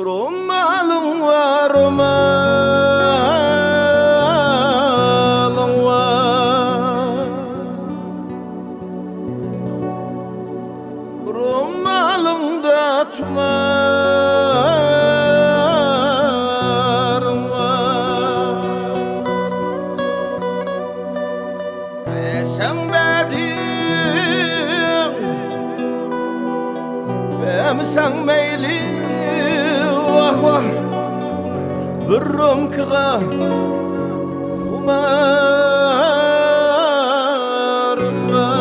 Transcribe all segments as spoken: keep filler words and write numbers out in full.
رومالىڭ ۋار، رومالىڭ ۋار. رومالىڭدا تۇمارىڭ ۋار. بەرسەڭ بەردىڭ، بەرمىسەڭ مەيلى، ۋاھ، ۋاھ. بىر رومكىغا خۇمارىم بار.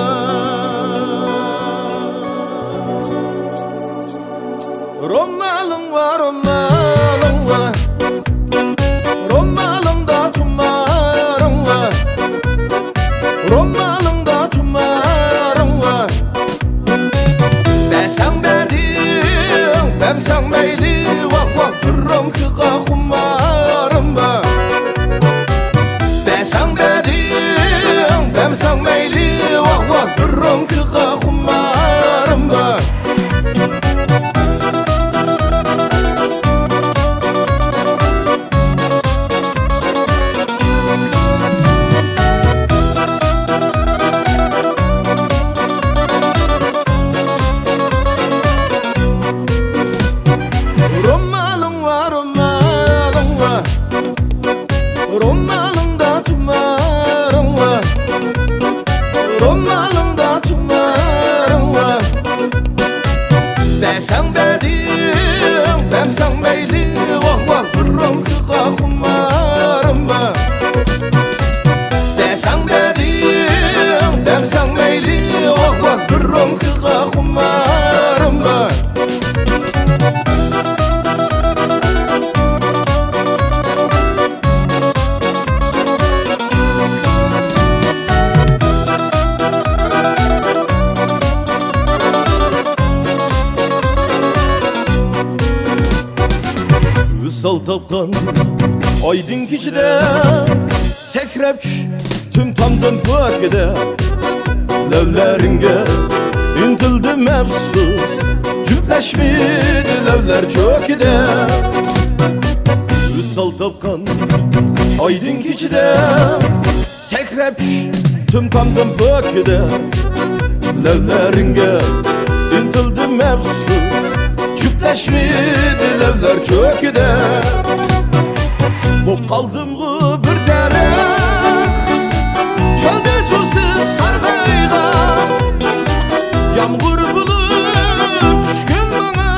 رومالىڭ ۋار، رومالىڭ ۋار. رومالىڭدا تۇمارىڭ ۋار. رومالىڭدا تۇمارىڭ ۋار. بەرسەڭ بەردىڭ، بەرمىسەڭ مەيلى، ۋاھ، ۋاھ، بىر رومكىغا خۇمارىم بار. بەرسەڭ بەردىڭ، بەرمىسەڭ مەيلى، ۋاھ، ۋاھ، بىر رومكىغا خۇمارىم بار. رومالىڭ ۋار، رومالىڭ ۋار. رومالىڭدا تۇمارىڭ ۋار. رومالىڭدا تۇمارىڭ ۋار. بەرسەڭ بەردىڭ، بەرمىسەڭ مەيلى، ۋاھ، ۋاھ، بىر رومكىغا خۇمارىم بار. بەرسەڭ بەردىڭ، بەرمىسەڭ مەيلى، ۋاھ، ۋاھ، بىر رومكىغا خۇمارىم بار. ۋىسال تاپقان ئايدىڭ كېچىدە، سەكرەپ چۈشتۈم تامدىن پوكىدە. لەۋلىرىڭگە ئىنتىلدىم ئەپسۇس، جۈپلەشمىدى لەۋلەر چوكىدە. ۋىسال تاپقان ئايدىڭ كېچىدە، سەكرەپ چۈشتۈم تامدىن پوكىدە. لەۋلىرىڭگە ئىنتىلدىم ئەپسۇس، جۈپلەشمىدى لەۋلەر چوكىدە. بولۇپ قالدىمغۇ بىر دەرەخ، چۆلدە سۇسىز سارغايغان. يامغۇر بولۇپ چۈشكىن ماڭا،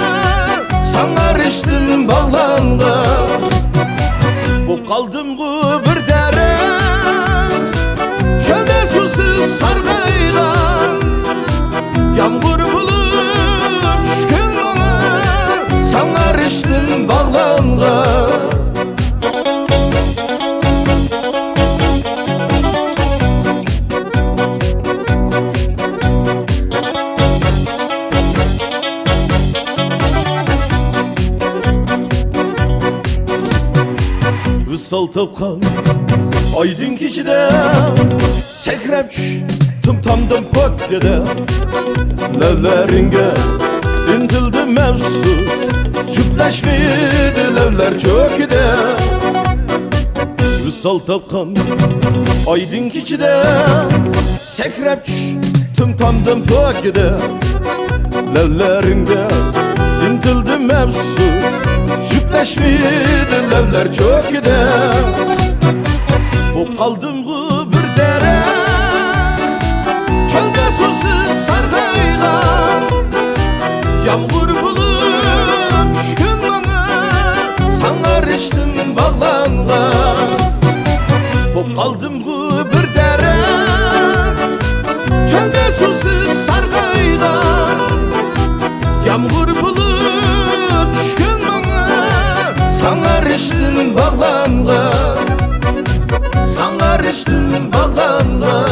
ساڭا رىشتىم باغلانغان. بولۇپ قالدىمغۇ بىر دەرەخ، چۆلدە سۇسىز سارغايغان. يامغۇر بولۇپ چۈشكىن ماڭا، ساڭا رىشتىم باغلانغان. ۋىسال تاپقان ئايدىڭ كېچىدە، سەكرەپ چۈشتۈم تامدىن پوكىدە. لەۋلىرىڭگە ئىنتىلدىم ئەپسۇس، جۈپلەشمىدى لەۋلەر چوكىدە. ۋىسال تاپقان ئايدىڭ كېچىدە، سەكرەپ چۈشتۈم تامدىن پوكىدە. لەۋلىرىڭگە ئىنتىلدىم ئەپسۇس، جۈپلەشمىدى لەۋلەر چوكىدە. بولۇپ قالدىمغۇ بىر دەرەخ، چۆلدە سۇسىز سارغايغان. يامغۇر بولۇپ چۈشكىن ماڭا، ساڭا رىشتىم باغلانغان. بولۇپ قالدىمغۇ بىر دەرەخ، چۆلدە سۇسىز سارغايغان. يامغۇر بولۇپ چۈشكىن ماڭا، ساڭا رىشتىم باغلانغان. ساڭا رىشتىم باغلانغان.